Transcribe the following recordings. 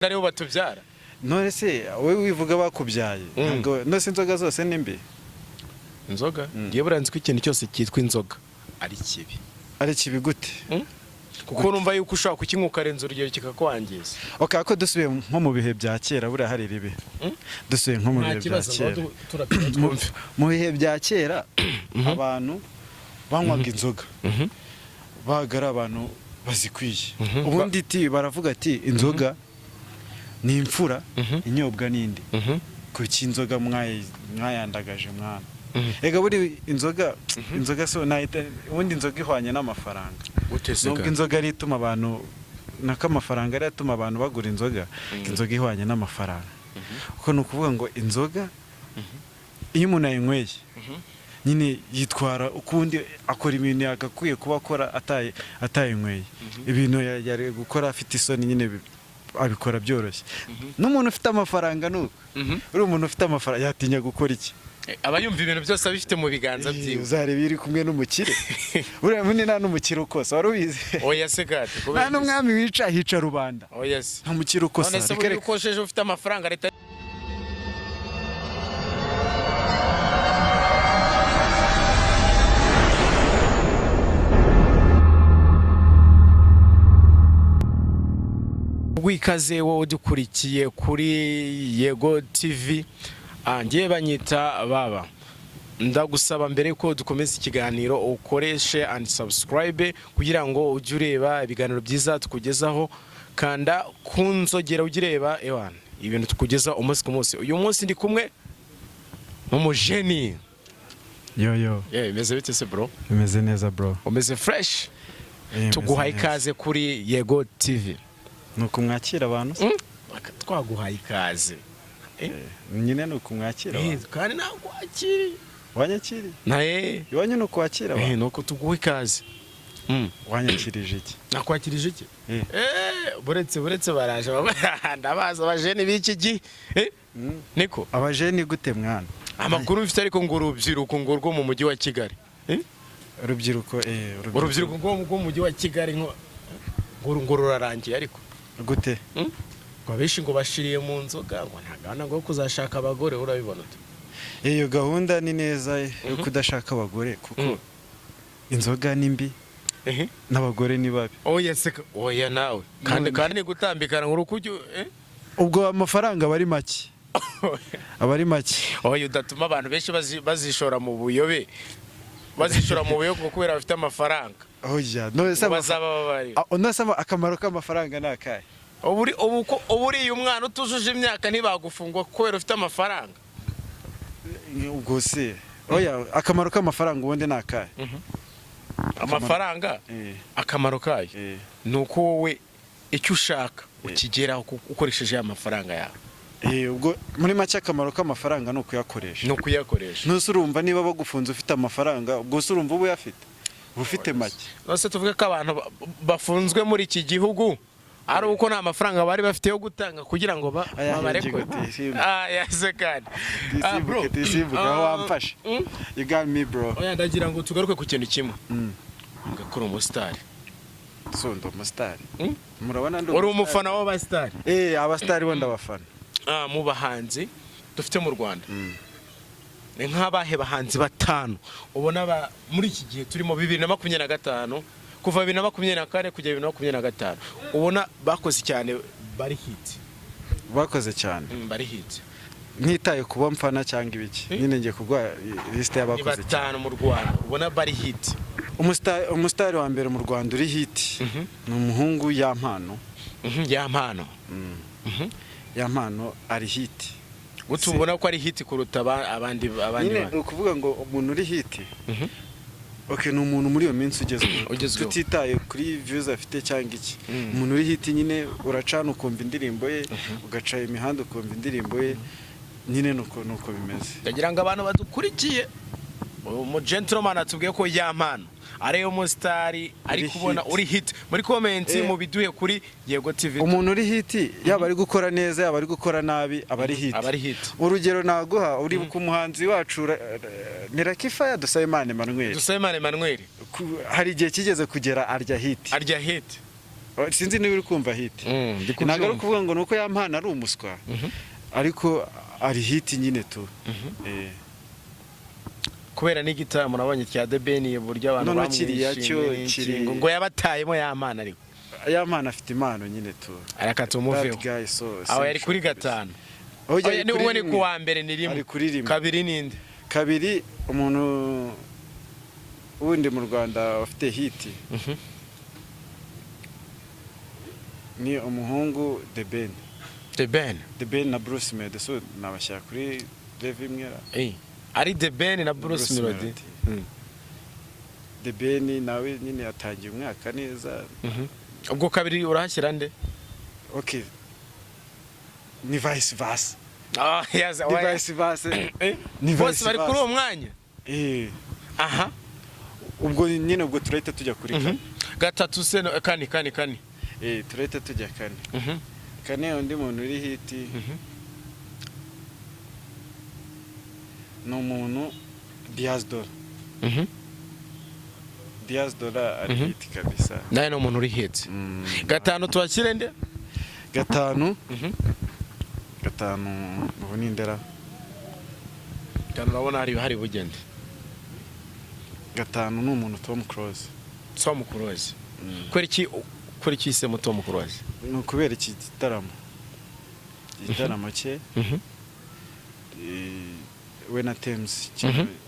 Aribo batubyara. None se wowe wivuga bakubyaye? Ntabwo none se inzoga zose ni mbi? Inzoga, ngiye buriya nzi ko ikintu cyose cyitwa inzoga ari kibi. Ari kibi gute? Kuko numva yuko ushobora kukinywa ukarenza urugero kikakwangiza. Okay, ko dusubiye nko mu bihe bya kera, buriya hari ribi. Dusubiye nko mu Nta bihe bya kibazo, kera, turapima twumve. Mu bihe bya kera abantu banywaga inzoga baga ari abantu bazikwiye. Ubundi ti baravuga ati inzoga ni imfura inyobwa n'indi. Kuki inzoga mwayandagaje mwana? Ega buri inzoga so nahita, ubundi inzoga ihwanye n'amafaranga. Gute se? Nubwo inzoga ari ituma abantu, nako amafaranga ari atuma abantu bagura inzoga, inzoga ihwanye n'amafaranga, kuko ni ukuvuga ngo inzoga iyo umuntu ayinyweye nyine yitwara ukundi, akora ibintu yagakwiye kuba akora atayinyweye, ibintu yari gukora afite isoni nyine abikora byoroshye. N'umuntu ufite amafaranga nuko, uri umuntu ufite amafaranga yatinya gukora iki? Aba yumva ibintu byose abifite mu biganza byiwe. Uzareba iyo uri kumwe n'umukire, buriya munini nta n'umukire ukosa, wari ubizi? Oya se gati. Nta n'umwami wica, hica rubanda. Oya se. Nta mukire ukosa. None se Reka buriya reka. ukosheje ufite amafaranga, leta wikaze. Wowe udukurikiye kuri Yego TV, ngiye banyita baba, ndagusaba mbere ko dukomeza ikiganiro ukoreshe and subscribe kugira ngo ujye ureba ibiganiro byiza tukugezaho. Kanda ku nzogera ujye ureba ewana ibintu tukugezaho umunsi ku munsi. Uyu munsi ndi kumwe n'umujeni. Yo yo. Yeah, bimeze bite se bro? Bimeze neza bro. Umeze fresh? Meze Tuguhaye neza. ikaze kuri Yego TV. Ni ukumwakira abantu se? Twaguhaye ikaze. Nyine ni ukumwakira abantu. Kandi nakwakiriye. Wanyakiriye? Naye. Iwanyu ni ukwakira abantu? Nuko tuguha ikaze. Wanyakirije iki? Nakwakirije iki? Eh. Buretse baraje ndabaza abajene b'iki gihe. Niko. Abajeni gute mwana? Amakuru mfite ariko ngo urubyiruko ngo rwo mu mujyi wa Kigali. Urubyiruko, Urubyiruko rwo mu mujyi wa Kigali ngo rurarangiye ariko. Gute? Ngo abenshi ngo bashiriye mu nzoga, ngo nta gahunda ngo yo kuzashaka abagore, urabibona ute? Iyo gahunda ni neza yo kudashaka abagore, kuko inzoga ni mbi n'abagore ni babi. Oya se, oya nawe kandi None. Kandi ni gutambikana ngo urukujya? Ubwo amafaranga aba ari make, aba ari make. Oya, udatuma abantu benshi bazishora mu buyobe, bazishora mu buyobe ngo kubera bafite amafaranga. Oya, none se Ngo bazaba babari. Ah, none se akamaro k'amafaranga ni akahe? Ubu uriya umwana utujuje imyaka ntibagufungwa kubera ufite amafaranga. Ubwo se oya, akamaro k'amafaranga ubundi ni akahe? Amafaranga, akamaro kayo ni uko wowe icyo ushaka ukigeraho ukoresheje ya mafaranga yawe. Ubwo muri make akamaro k'amafaranga ni ukuyakoresha. Ni ukuyakoresha. Ntuse urumva niba bagufunze ufite amafaranga, ubwo se urumva uba uyafite, uba ufite make. Nose tuvuge ko abantu bafunzwe muri iki gihugu ari uko nta mafaranga bari bafite yo gutanga kugira ngo Aya, babarekure? ingingo tisimbuke. Ah, yase kandi. Ah, bro. Tisimbuke, tisimbuke aho. Wamfashe. You got me bro. Oya, ndagira ngo tugaruke ku kintu kimwe. Ngakora umusitari. So ndi umusitari? Murabona ndi Uri umusitari? umufana w'abasitari? Abasitari bo ndabafana. Mu bahanzi dufite mu Rwanda, ni nk'abahe bahanzi batanu ubona muri iki gihe turimo 2025, kuva 2024 kugera 2025, ubona bakoze cyane, bari hit? Bakoze cyane? Bari hit. Ntitaye kuba mfana cyangwa ibiki, nyine ngiye kuguha lisite Ni y'abakoze cyane. batanu mu Rwanda ubona bari hit. Umusitari wa mbere mu Rwanda uri hit ni umuhungu Yampano. Yampano. Yampano ari hit. Gute ubona ko ari hit kuruta abandi Nyine bantu? ni ukuvuga ngo umuntu uri hit, okay, ni umuntu muri iyo minsi ugezweho. Ugezweho. Tutitaye kuri views afite cyangwa iki, umuntu uri hit nyine uracana ukumva indirimbo ye, ugaca imihanda ukumva indirimbo ye, nyine nuko bimeze. Ndagira ngo abantu badukurikiye, umu gentleman atubwiye ko Yampano ariyo musitari ari Uri kubona hit. uri hit. Muri comment mubiduhe kuri Yego TV. Umuntu uri hit, yaba ari gukora neza, yaba ari gukora nabi, aba ari hit. Aba ari hit. Urugero naguha, uri ku muhanzi wacu ni Rakifaya, Dusabimana Emmanuel. Dusabimana Emmanuel. Hari igihe kigeze kugera arya hit. Arya hit. Sinzi niba uri kumva hit. Ndi Ntabwo ari kubyumva. ukuvuga ngo ni uko Yampano ari umuswa, ariko ari hit nyine tu. Kubera n'igitaramo nabonye cya The Ben, uburyo abantu Noneho kiriya cyo bamwishimiye ngo yabatayemo Yampano, ariko Yampano afite impano nyine tu. Reka tumuveho. That guy so Aho yari kuri essential. gatanu. Aho Oya, yari ni kuri uwo ni rimwe. ku wa mbere ni rimwe. Ari kuri rimwe. Kabiri ninde? Kabiri, umuntu wundi mu Rwanda ufite hit ni umuhungu The Ben. The Ben. The Ben na Bruce Melody, so nabashyira kuri level imwe ra. Ari The Ben na Bruce Bruce Melody. Melody. The Ben nawe nyine yatangiye umwaka neza. Ubwo kabiri urahashyira nde? Okay, ni vice versa. Ah, yes, Ni oya. vice versa. Ni Bose vice bari kuri versa. uwo mwanya. Aha. Ubwo nyine ubwo turahita tujya kuri kane. Gatatu se kane, kane, kane. Turahita tujya kane. Kane, undi muntu uri hit ni umuntu Diaz Dola. Diaz Dola ari hit kabisa. Nawe ni umuntu uri hit. Gatanu tuhashyire nde? Gatanu. Gatanu ubu ni ndera. Gatanu urabona hari bugende. Gatanu ni umuntu Tom Close. Tom Close. Kubera iki uhisemo Tom Close? Ni ukubera iki gitaramo, igitaramo cye, we na Tems.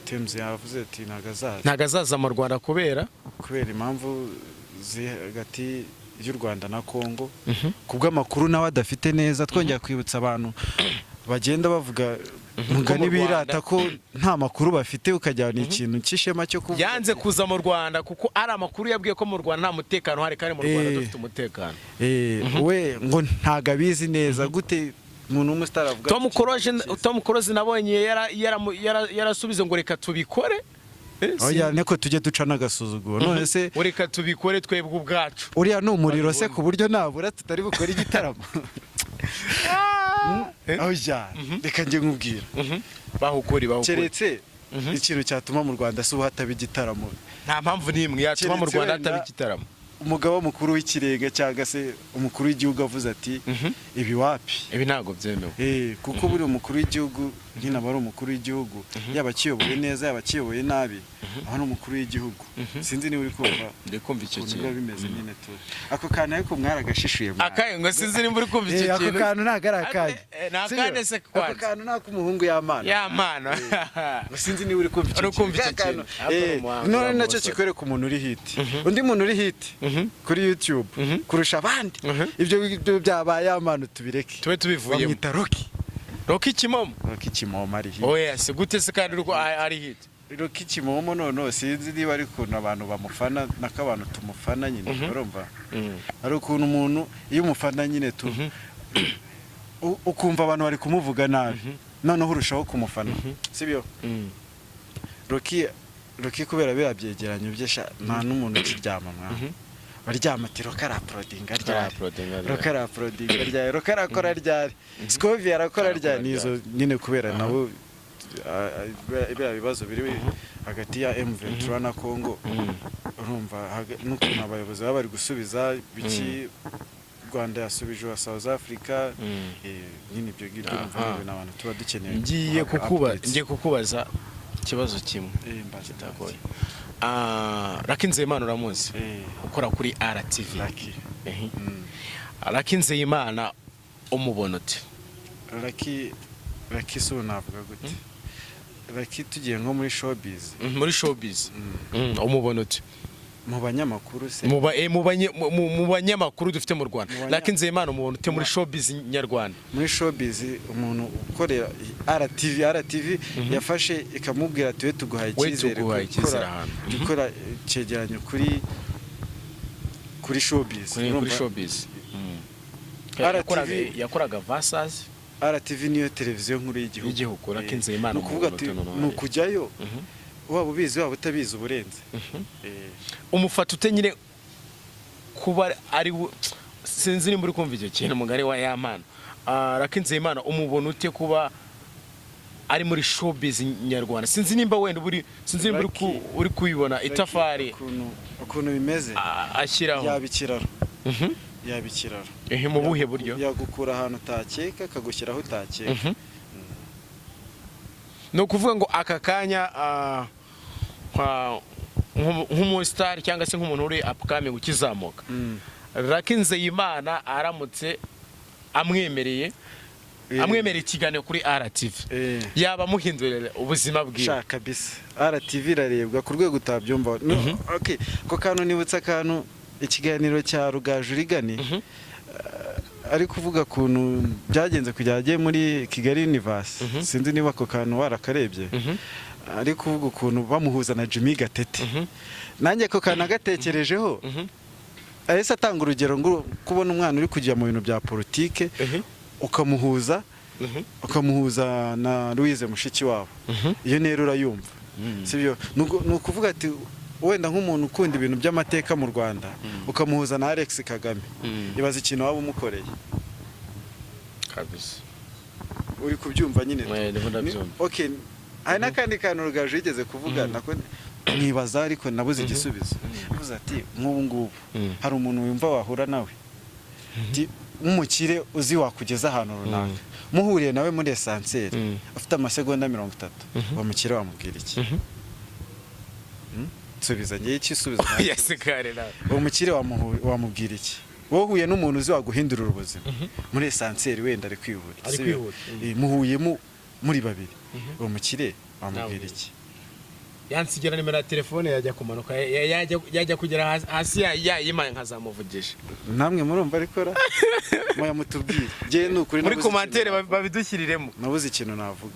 Tems yavuze ati ntabwo azaza. Ntabwo azaza mu Rwanda kubera Kubera impamvu ziri hagati y'u Rwanda na Congo, ku bw'amakuru nawe adafite neza. Twongera kwibutsa abantu bagenda bavuga mugani Ko mu birata ko nta makuru bafite, ukajyana ikintu cy'ishema cyo kuvuga. Yanze kuza mu Rwanda kuko ari amakuru yabwiye ko mu Rwanda nta mutekano uhari, kandi mu Rwanda dufite umutekano. We ngo ntago abizi neza. Gute umuntu w'umusitari avuga Tom ati, Close. ikintu cyiza? Tom Close nabonye yarasubize ngo reka tubikore. Oya, niko tujye duca n'agasuzuguro. None se Reka tubikore twebwe ubwacu. uriya ni umuriro se ku buryo nabura tutari bukore igitaramo? Oya, reka njye nkubwira. Bahukuri, bahukuri. Keretse ikintu cyatuma mu Rwanda si ubu hataba igitaramo. Nta mpamvu n'imwe yatuma mu Keretse Rwanda wenda hataba igitaramo. umugaba mukuru w'ikirenga cyangwa se umukuru w'igihugu avuze ati ibi wapi. Ibi ntabwo byemewe. Kuko buri umukuru w'igihugu nyine aba ari umukuru w'igihugu, yaba akiyoboye neza, yaba akiyoboye nabi, aba ari umukuru w'igihugu. Sinzi niba uri kumva Ndi kumva icyo ukuntu biba kintu. bimeze nyine tu. Ako kantu ariko mwaragashishuye mwana. Akaye ngo sinzi nimba uri kumva icyo Ako kintu. kantu ntabwo ari akanyu. Ni Sibyo? akande se Ako kwanza? kantu ni ak'umuhungu y'amana. Ya mpano. Ngo sinzi niba uri kumva icyo Uri kumva icyo Ka kantu, kintu. Ariko ni umuhanga, none uriya nacyo musore. kikwereka umuntu uri hit. Undi muntu uri hit kuri YouTube kurusha abandi, ibyo byabaye Yampano tubireke. Tube tubivuyemo. Bamwita Rocky. Rocky Kimomo. Rocky Kimomo ari hit. Oya se, gute se kandi uri ari hit? Rocky Kimomo noneho sinzi niba ari ukuntu abantu bamufana, nako abantu tumufana nyine, urumva hari ukuntu umuntu iyo umufana nyine tu ukumva abantu bari kumuvuga nabi, noneho urushaho kumufana, sibyo? Rocky kubera biriya byegeranyo bye sha, nta n'umuntu ukiryama mwana. Baryama ati Rocky arauploadinga ryari? Arauploadinga ryari. Rocky arauploadinga ryari? Rocky arakora ryari? Scovia arakora Arakora ryari? Nizo nyine kubera nabo biriya bibazo biri hagati ya M23 na Congo, urumva n'ukuntu abayobozi baba bari gusubiza biki, Rwanda yasubije uwa South Africa, nyine ibyo ngibyo urumva ni ibintu abantu tuba dukeneye Ngiye guhabwa kukuba updates. Ngiye kukubaza ikibazo kimwe Mbaza. kitagoye. Lucky Nzeyimana uramuzi? Ukora kuri RTV. Lucky. Lucky Nzeyimana umubona ute? Lucky, Lucky si ubu navuga gute? Lucky tugiye nko muri showbiz. Muri showbiz. Umubona ute? Mu banyamakuru se? Mu ba- eh, mu banye- mu- mu- mu banyamakuru dufite mu Rwanda. Mu Lucky Nzeyimana umubona ute muri showbiz nyarwanda? Muri showbiz, umuntu ukorera RTV, RTV yafashe ikamubwira ati we tuguhaye We icyizere tuguhaye icyizere ahantu. Gukora icyegeranyo kuri showbiz. Kuri Urumva? showbiz. RTV. Yakoraga Versus. RTV niyo televiziyo nkuru y'igihugu. Y'igihugu, Lucky Nzeyimana Ni ukuvuga umubona ati ute noneho? Ni ukujyayo, waba ubizi waba utabizi, uburenze. Umufata ute nyine kuba ari sinzi nimba uri kumva icyo kintu, umugani wa Yampano. Lucky Nzeyimana umubona ute kuba ari muri showbiz nyarwanda? Sinzi nimba wenda uri, sinzi nimba uri kubibona itafari Ukuntu bimeze, ashyiraho. yaba ikiraro. Yaba ikiraro. Ehe, mu buhe buryo? Yagukura ahantu utakeka, akagushyira aho utakeka. Ni ukuvuga ngo aka kanya nk'umusitari cyangwa se nk'umuntu uri upcoming ukizamuka, Lucky Nzeyimana aramutse amwemereye amwemereye ikiganiro kuri RTV, yaba amuhindurira ubuzima bwiwe. Sha, kabisa, RTV irarebwa ku rwego utabyumva. No, okay, ako kantu nibutse akantu, ikiganiro cya Rugaju Rigani, ari kuvuga ukuntu byagenze kugira ajye muri Kigali Universe. Sinzi niba ako kantu warakarebye. Ari kuvuga ukuntu bamuhuza na Jimmy Gatete. Nanjye ako kantu nagatekerejeho. Ahise atanga urugero ngo kubona umwana uri kujya mu bintu bya politike, ukamuhuza ukamuhuza na Louise Mushikiwabo. Iyo ntera urayumva, sibyo? Ni ukuvuga ati wenda nk'umuntu ukunda ibintu by'amateka mu Rwanda, ukamuhuza na Alex Kagame, ibaza ikintu waba umukoreye. Kabisa. Uri kubyumva nyine? Eh, ndimo ndabyumva. Okay, hari n'akandi kantu Rugaju yigeze kuvuga, nako nkibaza ariko nabuze igisubizo. Avuze ati nk'ubu ngubu hari umuntu wumva wahura nawe, ati nk'umukire uzi wakugeza ahantu runaka, muhuriye nawe muri ascenseur, ufite amasegonda 30, uwo mukire wamubwira iki? Nsubiza ngewe igisubizo. Yasigare nawe. Uwo mukire wamubwira iki? Wowe uhuye n'umuntu uzi waguhindurira ubuzima muri ascenseur, wenda ari kwihuta, Ari sibyo? kwihuta. Muhuyemo muri babiri, uwo mukire wamubwira iki? Yansigira nimero ya telefone, yajya kumanuka, yajya kugera hasi yayimpaye nkazamuvugisha. Namwe murumva ariko ra muya mutubwire, njyewe ni ukuri Muri nabuze commentaire ikintu babidushyiriremo. Nabuze ikintu navuga.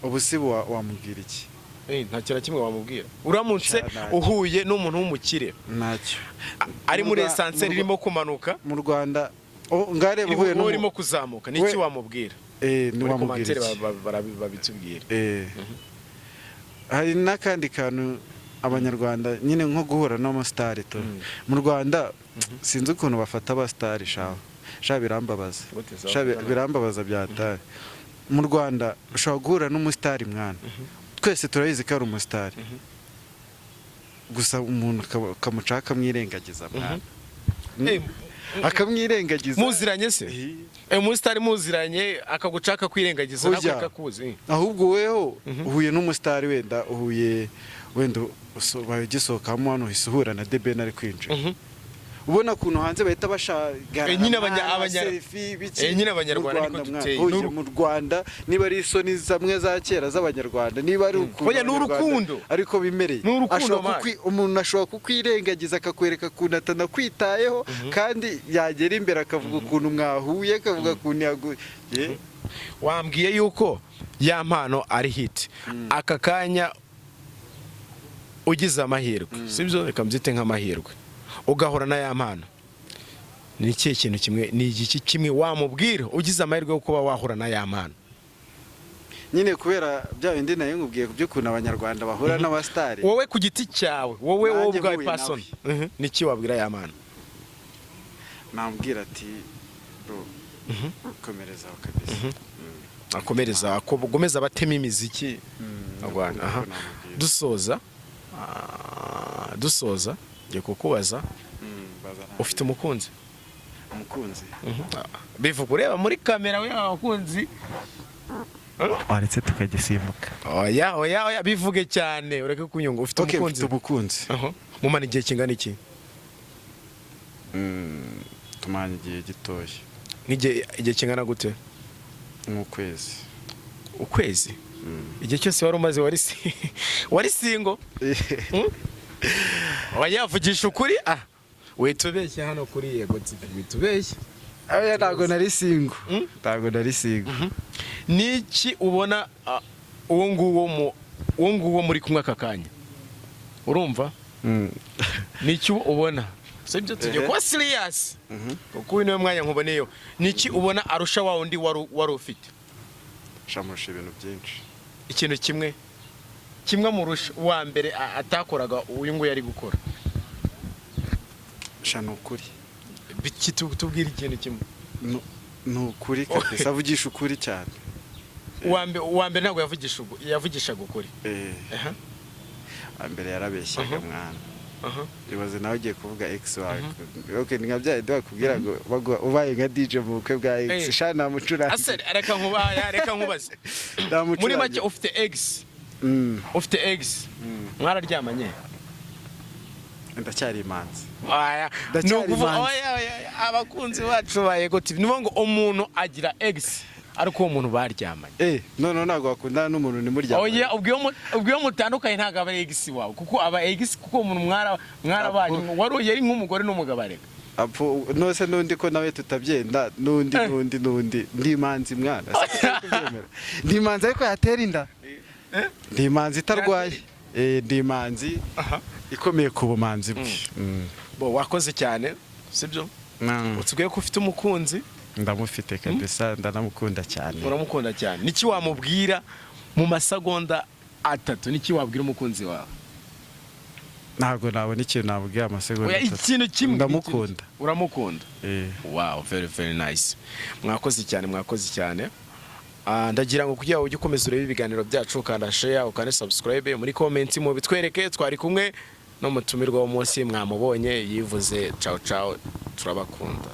Ubu si wamubwira iki? Nta kintu na kimwe wamubwira uramutse Sha, ntacyo. uhuye n'umuntu w'umukire Ntacyo. ari muri ascenseur irimo kumanuka. Mu Rwanda, oh, ngareba uhuye Irimo irimo kuzamuka, ni iki wamubwira? Muri Wamubwira commentaire iki? babitubwire. Hari n'akandi kantu, Abanyarwanda nyine nko guhura n'amasitari tu mu Rwanda, sinzi ukuntu bafata abasitari shaho sha, birambabaza. Gute se? Sha, Bafata nabi? birambabaza byatari. Mu Rwanda ushobora guhura n'umusitari mwana, twese turabizi ko ari umusitari, gusa umuntu akamucaho akamwirengagiza mwana. Akamwirengagiza. Muziranye se? Umusitari muziranye akaguca akakwirengagiza, Ujya. ntabwo akakuzi. Ahubwo weho uhuye n'umusitari, wenda uhuye, wenda ubaye ugisohokamo hano, uhise uhura na The Ben ari kwinjira, ubona ukuntu hanze bahita bashagara. Nyine selfie biki. Nyine Abanyarwanda Mu niko Rwanda, duteye. mwana, mu Rwanda niba ari isoni zamwe za kera z'Abanyarwanda, niba ari ukuntu Oya, ni Abanyarwanda urukundo. ariko bimereye. Ni urukundo, Ashobora man. Umuntu ashobora kukwirengagiza, akakwereka ukuntu atanakwitayeho, kandi yagera imbere akavuga ukuntu mwahuye, akavuga ukuntu yaguye. Wambwiye yuko ya mpano ari hit aka kanya. Ugize amahirwe, sibyo, reka mbyite nk'amahirwe, ugahura na ya mpano, ni ikihe kintu kimwe, ni igiki kimwe wamubwira ugize amahirwe yo kuba wahura na ya mpano? Nyine kubera bya bindi nayo nkubwiye ku by'ukuntu Abanyarwanda bahura n'abasitari. Wowe ku giti cyawe, wowe Nanjye ubwawe mpuye person, ni iki wabwira ya mpano? Namubwira ati bro, komereza aho kabisa. Akomereza, akomeza abatema imiziki mu Rwanda. Aha. Namubwira. Dusoza ngiye kukubaza, Baza nta ufite umukunzi? Umukunzi? Bivuga ureba muri kamera, we abakunzi. Waretse tukagisimbuka. Oya, oya, oya, bivuge cyane ureke kunyunga. Ufite Okay, umukunzi? mfite umukunzi. Aha. Mumara igihe kingana iki? Tumaranye igihe gitoya. Nk'igihe, igihe kingana gute? Nk'ukwezi. Ukwezi? Igihe cyose wari umaze wari single? Oya, vugisha ukuri, witubeshye hano kuri Yego TV, witubeshye. Oya, ntabwo nari single. Ntabwo nari single. Niki ubona uwo nguwo muri kumwe aka kanya, urumva? Niki ubona, sibyo, tugiye kuba serious kuko uyu niwe mwanya nkuboneyeho. Niki ubona arusha wa wundi wari ufite? Shamurusha ibintu byinshi. Ikintu kimwe kimwe amurusha uwa mbere atakoraga uyu nguyu ari gukora. Sha, ni ukuri. Biki? Tubwire ikintu kimwe. Ni ukuri kabisa, avugisha ukuri cyane. Uwa mbere ntabwo yavugishaga ukuri? Mbere yarabeshyaga mwana. Aha. Ibaze nawe ugiye kuvuga ex wawe. Okay, ni nka bya bindi bakubwira ngo ubaye nka DJ mu bukwe bwa ex. Sha, namucurangira. Ase reka nkubaya, reka nkubaze muri Namucurangira. make, ufite ex? Ufite ex, mwararyamanye? Ndacyari imanzi. Oya, Ndacyari ni ukuvuga imanzi. oya, oya, oya, abakunzi bacu ba Yego TV, ni ukuvuga ngo umuntu agira ex ariko uwo muntu baryamanye. None ntabwo wakundana n'umuntu ntimuryamane? Oya, ubwo iyo mutandukanye ntabwo aba ari ex wawe, kuko aba ex kuko uwo muntu mwarabanye, wari yari nk'umugore n'umugabo areka. Apfu, nose n'undi ko nawe tutabyenda n'undi n'undi n'undi. Ndi imanzi mwana. Sinzi kubyemera. Ndi imanzi ariko yatera inda. Ndi imanzi itarwaye. Ndi imanzi ikomeye ku bumanzi bwe. Bo wakoze cyane, sibyo? Utubwiye ko ufite umukunzi. Ndamufite kabisa, ndanamukunda cyane. Uramukunda cyane. Niki wamubwira mu masegonda 3? Niki wabwira umukunzi wawe? Ntabwo nabona ikintu nabwira amasegonda Oya, 3. ikintu kimwe. Ndamukunda. Uramukunda? Wow, very very nice. Mwakoze cyane, mwakoze cyane. Ndagira ngo kugira ngo ujye ukomeza urebe ibiganiro byacu, ukanda share, ukanda subscribe, muri comment mu bitwereke. Twari kumwe n'umutumirwa w'umunsi, mwamubonye yivuze. Ciao ciao, turabakunda.